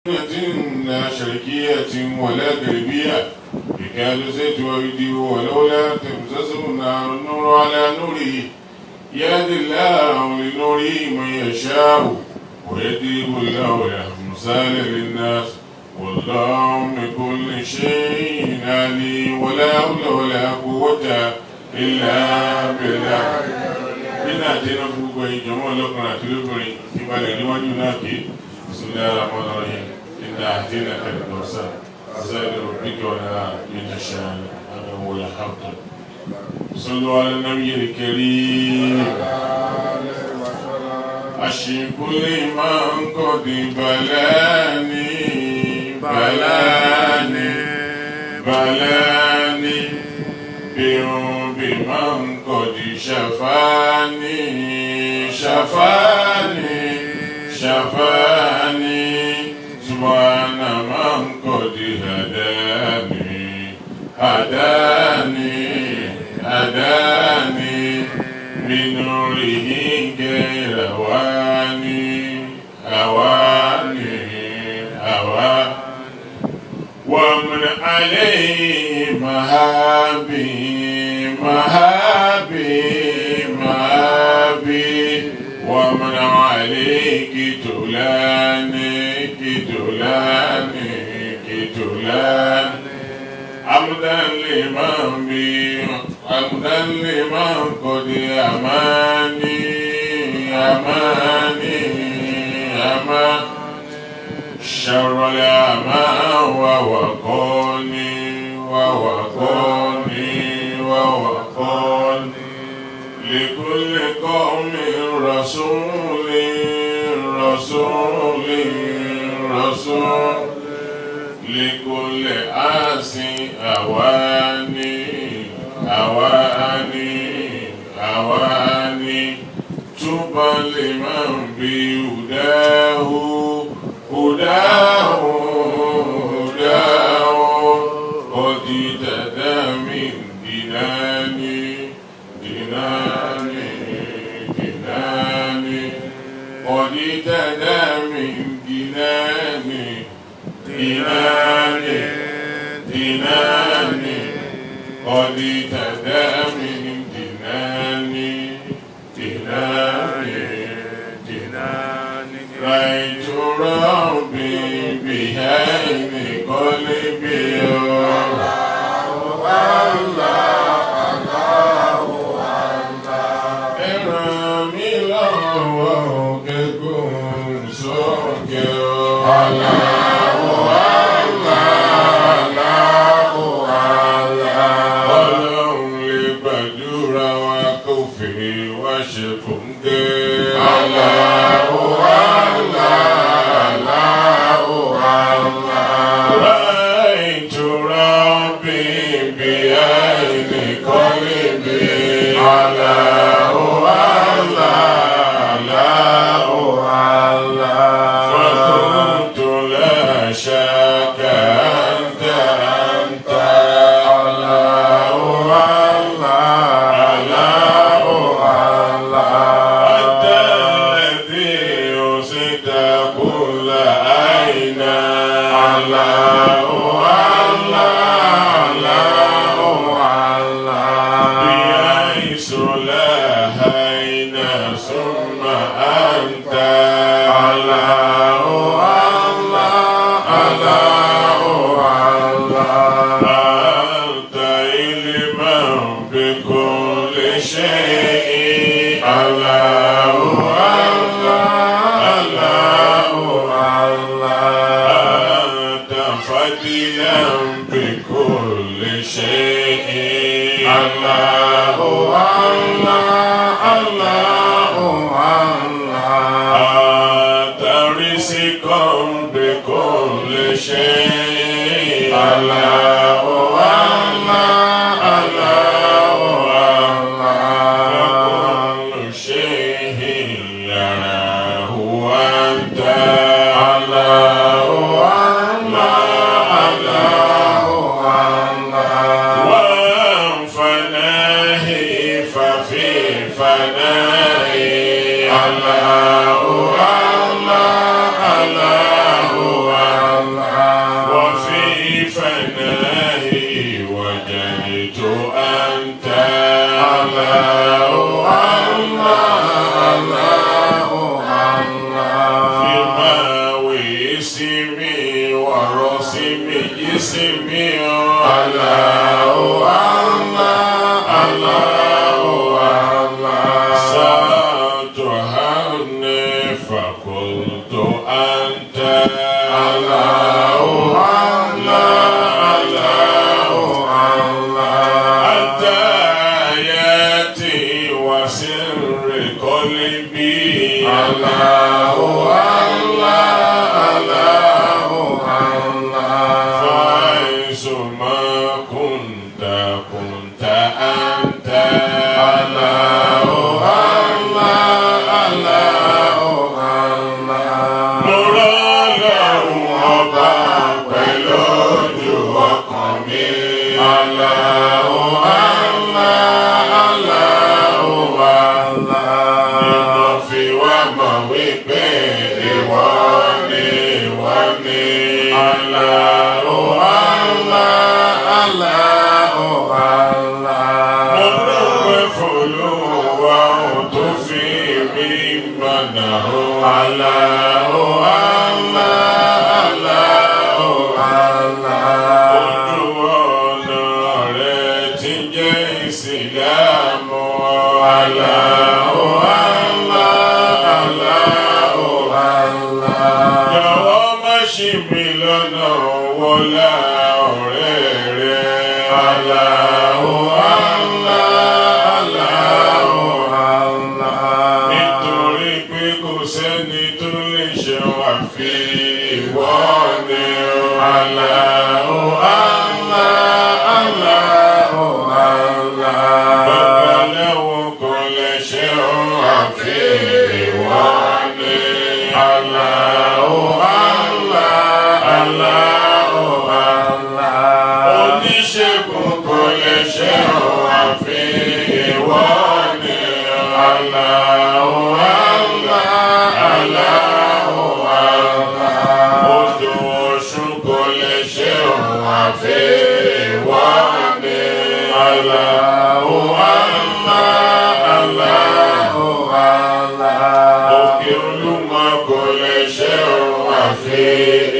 لا شرقية ولا غربية يكاد زيت ويدي ولولا تمسسه النار النور على نوره يهدي الله لنوره من يشاء ويضرب الله الأمثال للناس والله بكل شيء عليم ولا حول ولا قوة إلا بالله. Nínú àdéhùn fún gbogbo ìjọmọ́ ọlọ́kùnrin àti lóbìnrin ìbalẹ̀ níwájú náà kí bismillahir rahmanir rahim inna a'tainaka al-kawthar fasalli li rabbika wanhar inna shani'aka huwal abtar. صلوا على النبي الكريم. أشكو لمن قد بلاني بلاني بلاني بمن قد شفاني شفاني شفاني سبحان من قد هداني هداني هداني بنوره غير هواني هواني هواني ومن عليه مهابي مهابي مهابي ومن عليك تلاني كتلاني كتلاني حمدا لمن بي حمدا لمن قد أماني أماني أماني شر الأعمى ووقاني ووقاني ووقاني لكل قوم رسول رسول رسول لكل آس أواني أواني أواني طوبى لمن بهداه هداه هداه قد اهتدى من ديناني ديناني ديناني قد اهتدى من ديناني ديناني ديناني قد اهتدى من ديناني ديناني ديناني رأيت ربي بعين قلبي. Allah, Allah, Allah. Ẹ ràn mí lọ́wọ́ kẹ́kọ̀ọ́ sókè o. Allahu Allah, Allahu Allah. Ọlọ́run lè gbàdúrà wa kó fi wá ṣe kòńgẹ́. Allahu Allah, Allahu Allah. رأيت ربي بعين قلبي. Allahu Allah, Allahu Allah. فقلت لا شك أنت أنت. Allahu Allah, Allahu Allah. أنت الذي أوصيت كل أين. Allahu Allah, Allahu Allah. بحيث لا هين ثم أنت. Allahu Allah, Allahu Allah. أنت علما بكل شيء. Allahu Allah, Allahu Allah. أنت فضلا بكل شيء. Allahu Allah, Allahu Allah. أنت رزقا بكل شيء. Allahu Allah, Allahu Allah. فكل شيء يراه أنت. Allahu Allah, Allahu Allah. وفنائي ففي فنائي. Allahu Allah, Allahu Allah. اسمي ورسم جسمي. الله الله الله الله. سألت عني فقلت أنت. الله الله الله الله. أنت آياتي وسر قلبي. الله الله الله الله. فحيث ما كنت كنت أنت. الله الله الله الله. Mo rọ́lọ́run ọba pẹ̀lú ojú ọkàn mi. الله الله الله الله. Ni mo fi wá mọ̀ wípé ìwọ ni, ìwọ ni. الله الله الله الله. Mo dúpẹ́ f'Olúwa tó fi mí mọ̀nà o. الله الله الله الله. Ojú ọ̀nà rẹ̀ tí ń jẹ́ Ìsìlámù. الله الله الله الله. Jọ̀wọ́ má ṣì mí lọ́nà, wọlá ọ̀rẹ́ rẹ̀. الله الله الله الله. Nítorí pé kò sẹ́ni tó lè ṣe àfi ìwọ ni o. الله الله الله الله. Babaláwo kò lè ṣe àfi ìwọ ni. الله الله الله الله. Oníṣègùn kò lè ṣe àfi ìwọ ni. الله الله الله الله. Odò Ọ̀ṣun kò lè ṣe àfi ìwọ ni. الله الله الله الله. Òkè Olúmọ kò lè ṣe àfi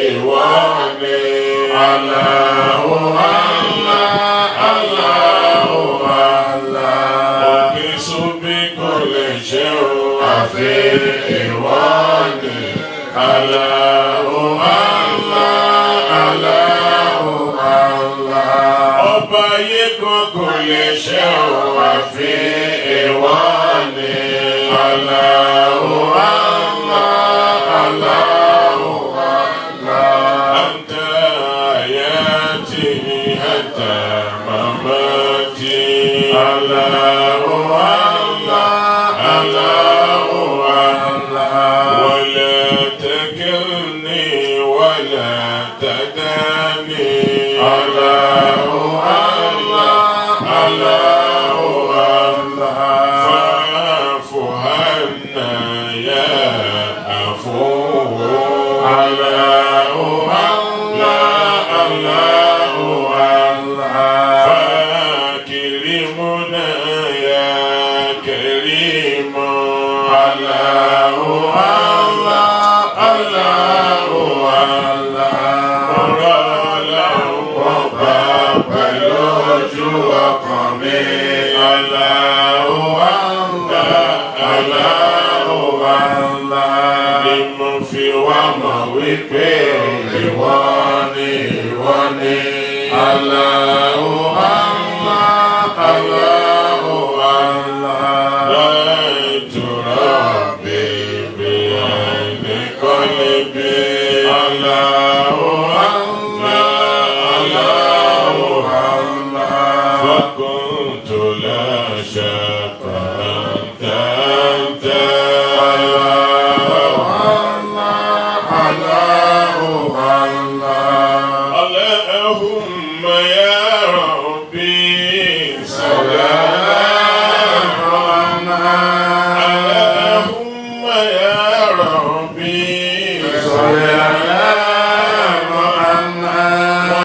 ìwọ ni. الله الله الله الله. Òkè Súbí kò lè ṣe àfi ìwọ ni. الله الله الله الله. Ọba ayé kan kò lè ṣe àfi ìwọ ni. الله الله الله الله. أنت حياتي حتى مماتي. الله الله الله الله. ولا تكلني ولا تدعني. الله الله الله الله. فاعف عنا يا عفو. الله الله الله الله. فاكرمنا يا كريم. الله الله الله الله. Ọlọ́run Ọba pẹ̀lú ojú ọkàn mi. الله الله الله الله. Ni mo fi wá mọ̀ wípé ìwọ ni, ìwọ ni. الله.